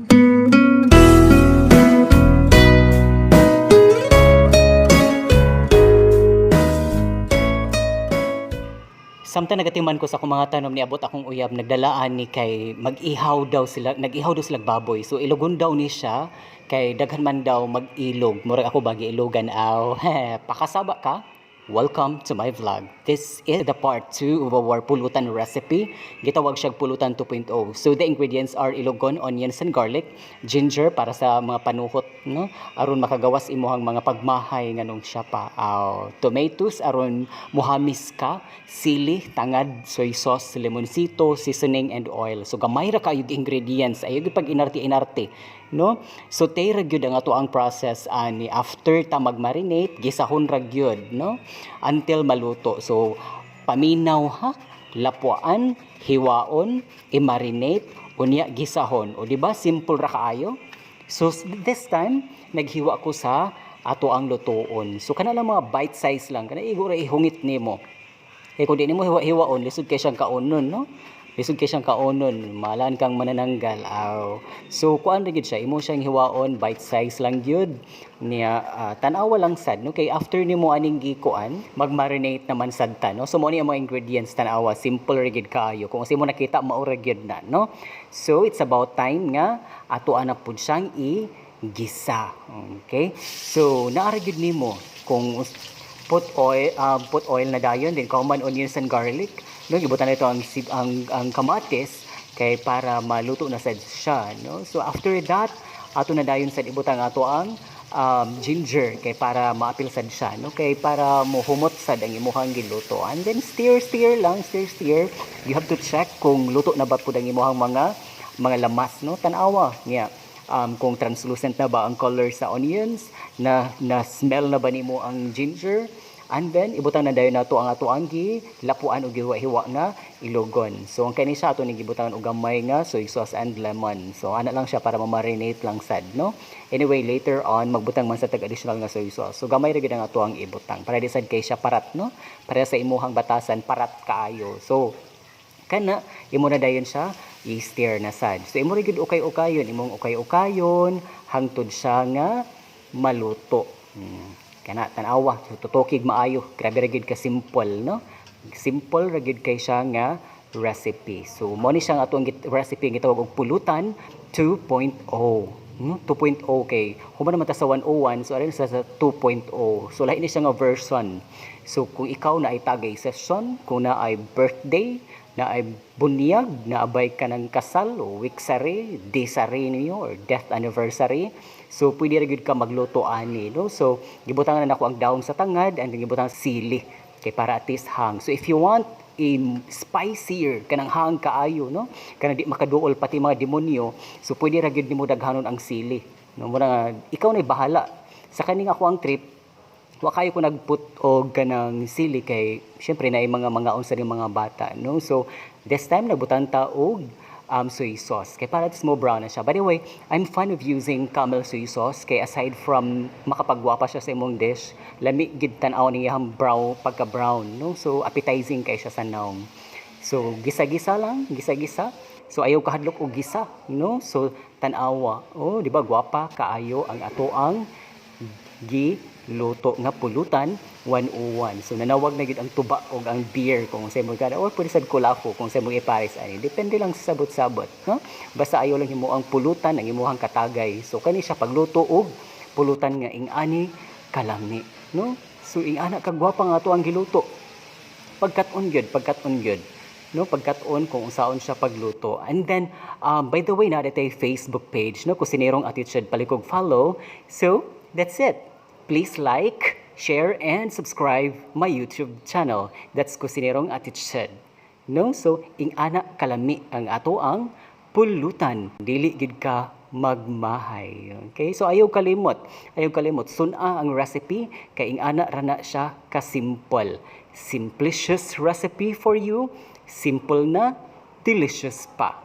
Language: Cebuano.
Samtang nagatiman ko sa akong mga tanom, niabot akong uyab, nagdalaan ni kay mag-ihaw daw sila, nag-ihaw daw sila baboy. So ilogon daw ni siya kay daghan man daw mag-ilog. Murag ako ba giilogan aw. Pakasaba ka. Welcome to my vlog. This is the part 2 of our pulutan recipe. Gitawag siya pulutan 2.0. So the ingredients are ilogon, onions and garlic, ginger para sa mga panuhot, no? Aron makagawas imuhang mga pagmahay nganong siya pa. Aw, tomatoes aron muhamis ka, sili, tangad, soy sauce, limoncito, seasoning and oil. So gamay ra kayo ingredients. Ayaw gyud pag inarte-inarte, no? So tay ra gyud ang ato ang process ani. After ta mag-marinate, gisahon ra gyud, no? Until maluto. So paminaw ha, lapuan, hiwaon, i-marinate, unya gisahon. O di ba simple ra kaayo? So this time naghiwa ko sa ato ang lutuon. So kana lang, mga bite size lang, kana igo ra ihungit nimo. Kay kung di nimo hiwa-hiwaon, lisod kay siyang kaonon, no? Lisod kay siyang kaonon, malan kang manananggal. Aw. So kuan ra gyud siya, imo siyang hiwaon, bite size lang gyud. Niya tan-awa lang sad, no? Kay after nimo aning gikuan, mag-marinate naman sad ta, no? So mo ni ang mga ingredients, tan-awa, simple ra gyud kaayo. Kung unsay mo nakita, mao ra gyud na, no? So it's about time nga ato ana pud siyang i-gisa. Okay? So naa ra gyud nimo kung put oil na dayon, then common onions and garlic, no? Gibutan na ito ang ang kamatis kay para maluto na sad siya, no? So after that, ato na dayon sad ibutang ato ang ginger kay para maapil sad siya, no? Kay para mohumot sad ang imuhang giluto. And then stir, stir lang, stir, stir. You have to check kung luto na ba pud ang imuhang mga lamas, no? Tan-awa niya kung translucent na ba ang color sa onions, na na smell na ba nimo ang ginger, and then ibutang na dayon nato ang ato ang gi lapuan og gihiwa-hiwa nga ilogon. So ang kani siya, ato ni gibutangan og gamay nga soy sauce and lemon. So ana lang siya para ma-marinate lang sad, no? Anyway, later on magbutang man sa tag additional nga soy sauce. So gamay ra gyud ang ato ang ibutang para di sad kay siya parat, no? Para sa imuhang batasan, parat kaayo. So kana imo na dayon siya i-stir na sad. So imo ra gyud ukay-ukayon, imong ukay-ukayon hangtod siya nga maluto. Kana, tan-awa, so, tutokig maayo. Grabe ra gyud ka simple, no? Simple ra gyud kay siya nga recipe. So mo ni siya ang atong recipe nga gitawag og pulutan 2.0. No? 2.0 kay human naman ta sa 101, so aron sa 2.0. So lahi ni siya nga version. So kung ikaw na ay tagay session, kung na ay birthday, na ay bunyag, na abay ka ng kasal o weeksary, daysary niyo or death anniversary. So pwede ra gyud ka magluto ani, no? So gibutangan na nako ang dahon sa tangad and then gibutangan sili kay para at least hang. So if you want a spicier, kanang hang kaayo, no? Kanang di makaduol pati mga demonyo. So pwede ra gyud nimo daghanon ang sili. No, mura nga ikaw na bahala. Sa kaning ako ang trip, wa kayo ko nagput og kanang sili kay syempre naay mga mangaon sa mga bata, no? So this time nagbutan ta og soy sauce kay para at mo brown na siya. By the way, I'm fond of using camel soy sauce kay aside from makapagwapa siya sa imong dish, lami gid tan-aw niyang brown, pagka brown, no? So appetizing kay siya sa nawong. So gisa-gisa lang, gisa-gisa. So ayaw kahadlok og gisa, no? So tan-awa. Oh, di ba gwapa kaayo ang atoang giluto nga pulutan 101? So nanawag na gyud ang tuba og ang beer kung sa mo kada or pwede sad kulafo kung sa mo ipares ani. Depende lang sa sabot-sabot, no? Basta ayaw lang himo ang pulutan ang imuhang katagay. So kani siya pagluto og pulutan nga ing-ani kalami, no? So ing-ana kagwapa nga ato ang giluto. Pagkat-on gyud, pagkat-on gyud, no? Pagkat-on kung unsaon siya pagluto. And then by the way, naa tay Facebook page, no? Kusinerong Attitude, palikog follow. So that's it. Please like, share and subscribe my YouTube channel. That's Kusinerong Attitude, no? So ing-ana kalami ang ato ang pulutan, dili gid ka magmahay. Okay? So ayaw kalimot. Ayaw kalimot. Sun-a ang recipe kay ing-ana ra na siya ka-simple. Simplicious recipe for you. Simple na, delicious pa.